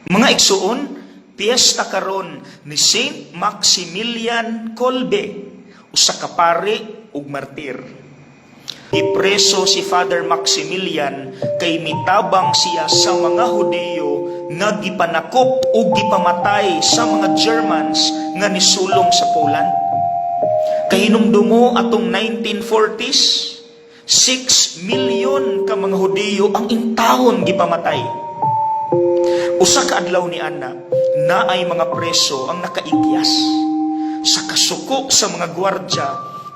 Mga igsuon, piyesta karon ni Saint Maximilian Kolbe, usa ka pari ug martir. Gipreso si Father Maximilian kay mitabang siya sa mga Hudeyo nga gipanakop ug gipamatay sa mga Germans nga nisulong sa Poland. Kahinumdumo atong 1940s, 6 million ka mga Hudeyo ang intawon gipamatay. Usa ka adlaw ni ana, naay mga preso ang nakaikyas. Sa kasuko sa mga gwardya,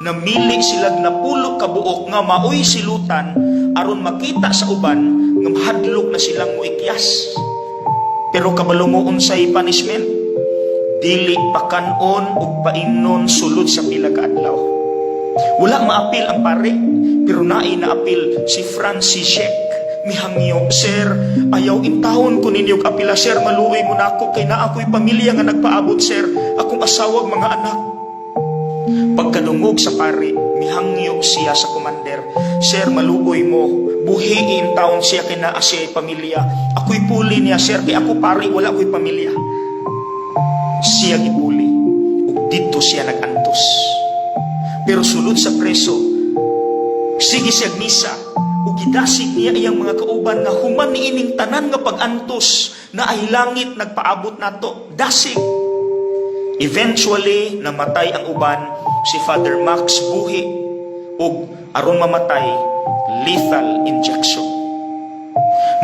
namili silag napulo ka buok nga maoy silutan aron makita sa uban nga mahadlok na silang moikyas. Pero kabalo mo unsay punishment? Dili pakanon ug paimnon sulod sa pila ka adlaw. Wala maapil ang pare, pero naay naapil si Franciszek. Mihangyo, "Sir, ayaw intawon ko ninyo apila, sir, maluoy mo nako kay naa ko'y pamilya nga nagpaabot, sir, akong asawa ug mga anak." Pagkadungog sa pari, mihangyo siya sa commander, "Sir, maluoy mo, buhiin taon siya kay naa siya pamilya. Ako'y puli niya, sir, kay ako pari, wala ko'y pamilya." Siya gipuli, ug didto siya nag-antos. Pero sulod sa preso, sige siya misa, ug gidasig niya iyang mga kauban nga human niining tanan nga pag-antos naay langit nagpaabot nato. Dasig. Eventually, namatay ang uban, si Father Max buhi ug aron mamatay, lethal injection.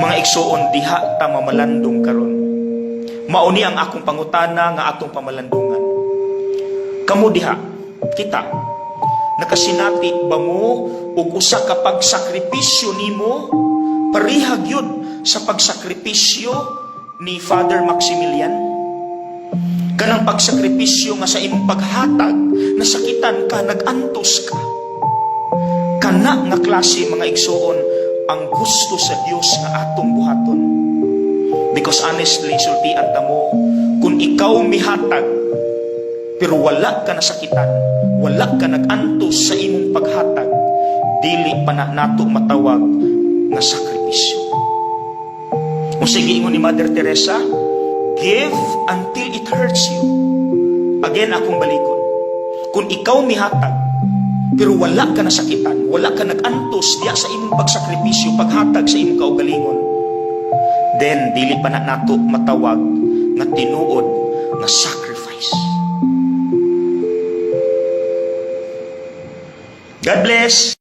Mga igsuon, diha ta mamalandong karon. Mao ni ang akong pangutana nga atong pamalandungan. Kamo diha, kita, nakasinati ba mo og usa ka pagsakripisyo nimo pareha gyud sa pagsakripisyo ni Father Maximilian? Kanang pagsakripisyo nga sa imong paghatag, nasakitan ka, nagantos ka. Kana nga klase, mga igsuon, ang gusto sa Dios nga atong buhaton. Because honestly, sultian ta mo, kung ikaw mihatag, pero wala ka nasakitan, wala ka nag-antos sa imong paghatag, dili pa na nato matawag nga sakripisyo. Kung sige ingon ni Mother Teresa, "Give until it hurts you." Again, akong balikon. Kung ikaw mihatag, pero wala ka nasakitan, wala ka nag-antos diya sa imong pagsakripisyo, paghatag sa imong kaugalingon, then dili pa na nato matawag nga tinuod nga sacrifice. God bless!